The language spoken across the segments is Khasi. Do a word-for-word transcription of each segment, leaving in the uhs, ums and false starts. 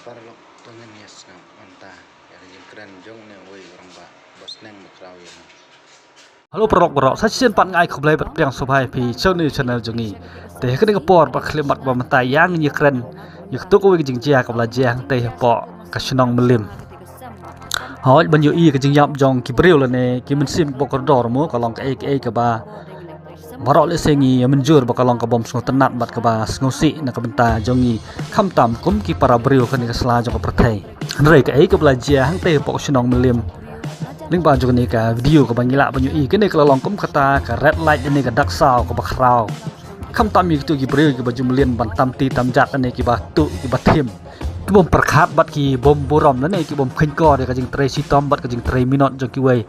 Paralok, to ngin ïa sngap mynta ïa ka jingkren jong une uwei u rangbah ba sneng ba khraw ïa nga. Hello paralok baroh, sa shisien pat nga ai khublei bad pdiang sngewbha ïa phi sha une u channel jong ngi. Te ha kane ka por ba khlem pat ba mynta ïa ngin ïa kren ïa kato kawei ka jingjia kaba la jia hangtei hapoh ka shnong Mylliem. Hooid, ban ïohi ka jingïap jong ki briew lane ki mynsiem ba kordor mo ka long kaei kaei kaba baroh lehse ngi ïa mynjur ba ka long ka bym sngewtynnat bad kaba sngewsih na ka bynta jong ngi, khamtam kum ki para briew kane ka sla jong ka pyrthei. Hynrei kaei kaba la jia hangtei hapoh ka shnong Mylliem lyngba jong kane ka video kaba ngi lah ban ïohi, kane ka la long kum kata ka red light lane ka dak saw kaba khraw. Khamtam ïa kito ki briew kiba ju mlien ban tam ti tam jat lane kiba tuh kiba thim, ki bym pyrkhat bad ki bym burom lane ki bym kheiñkor ïa ka jingtrei shitom bad ka jingtrei minot jong kiwei.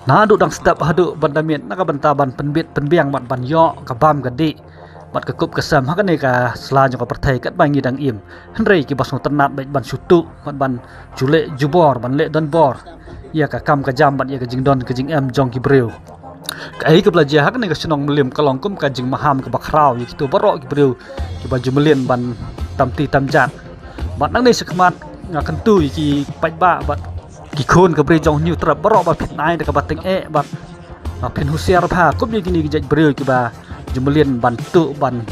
Naduh dang step haduh ban da miet na ka bynta ban pynbit pynbiang bad ban ïoh ka bam ka dih bad ka kup ka sem ha kane ka sla jong ka pyrthei katba ngi dang im. Hynrei kiba sngewtynnat bad ban shu tuh bad ban ju leh jubor ban leh donbor ïa ka kam ka jam bad ïa ka jingdon ka jingem jong ki briew. Kaei kaba la jia ha kane ka shnong Mylliem ka long kum ka jingmaham kaba khraw ïa kito baroh ki briew kiba ju mlien ban tam ti tam jat. Bad nangne shakhmat nga kyntu ïa ki paidbah bad ki khun ka Bri jong Hynñiewtrep baroh ba phin ai da kaba tyngeh bad ba phin husiar bha kum ïa kine ki jait briew kiba ju mlien ban tuh ban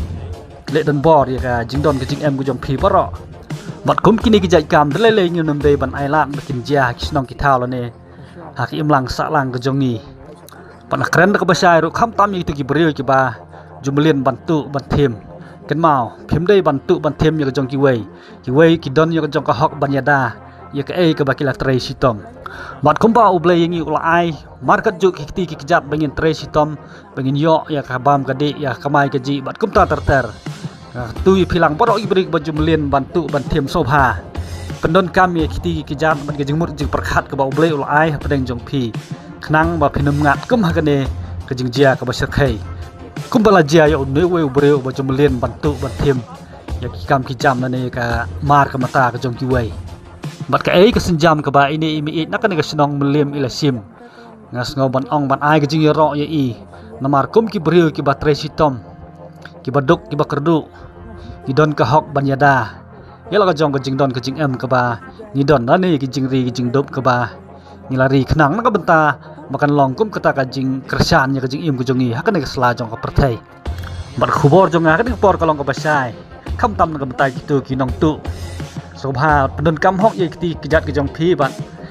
leh donbor ïa ka jingdon ka jingem ka jong phi baroh. Bad kum kine ki jait kam da lei lei ngim dei ban ai lad ba kin jia ha ki shnong ki thaw lane ha ki imlang sahlang ka jong ngi. Bad nga kren da kaba shai ruh, khamtam ïa kito ki briew kiba ju mlien ban tuh ban thim. Kynmaw, phim dei ban tuh ban thim ïa ka jong kiwei. Kiwei ki don ïa ka jong ka hok ban ïada ïa kaei kaba ki la trei shitom. Bad kumba U Blei ïa ngi u la ai markatjuh ki kti ki kjat ba ngin trei shitom, ba ngin ïoh ïa ka bam ka dih, ïa ka kamai kajih bad kumta ter ter. Nga kyntu ïa phi lang baroh ki briew ba ju mlien ban tuh ban thim, sngewbha pyndonkam ïa ki kti ki kjat bad ka jingmut jingpyrkhat kaba U Blei u la ai hapdeng jong phi, khnang ba phin ym ngat kum ha kane ka jingjia kaba shyrkhei kumba la jia ïa une uwei u briew ba ju mlien ban tuh ban thim ïa ki kam ki jam lane ka mar ka mata ka jong kiwei. Bad kaei ka sienjam kaba ine i meieit na kane ka shnong Mylliem i la shim, nga sngew ban ong ban ai ka jingïaroh ïa i. Namar kum ki briew kiba trei shitom, kiba duk kiba kyrduh, ki don ka hok ban ïada ïa la ka jong ka jingdon ka jingem kaba ngi don lane ki jingri ki jingdup kaba ngi la ri, khnang na ka bynta ba kan long kum kata ka jingkyrshan ïa ka jingim ka jong ngi ha kane ka sla jong ka pyrthei. Bad khubor jong nga ha kane ka por ka long kaba shai, khamtam na ka bynta kito ki nongtuh. Sngewbha pyndonkam hok ïa ki kti ki kjat ka jong phi bad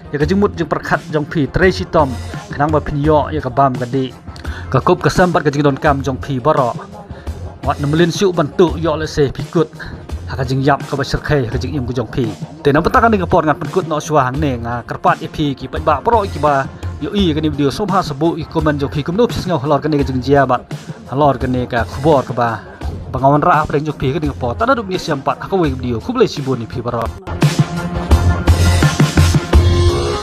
ïa ka jingmut jingpyrkhat jong phi, trei shitom khnang ba phin ïoh ïa ka bam ka dih, ka kup ka sem bad ka jingdonkam jong phi baroh. Wat nym mlien shuh ban tuh ïoh lehse phi kut ha ka jingïap kaba shyrkhei ha ka jingim ka jong phi. Te na ka bynta kane ka por ngan pynkut noh shuwa hangne. Nga kyrpad ïa phi ki paidbah baroh kiba ïohi ïa kane ka video, sngewbha sa buh ïa ka comment jong phi kumno phi sngew halor kane ka jingjia bad halor kane ka khubor kaba ba nga wanrah hapdeng jong phi ha kane ka por. Tang naduh mynne sha mynta pat ha kawei ka video, khublei shibun ïa phi baroh.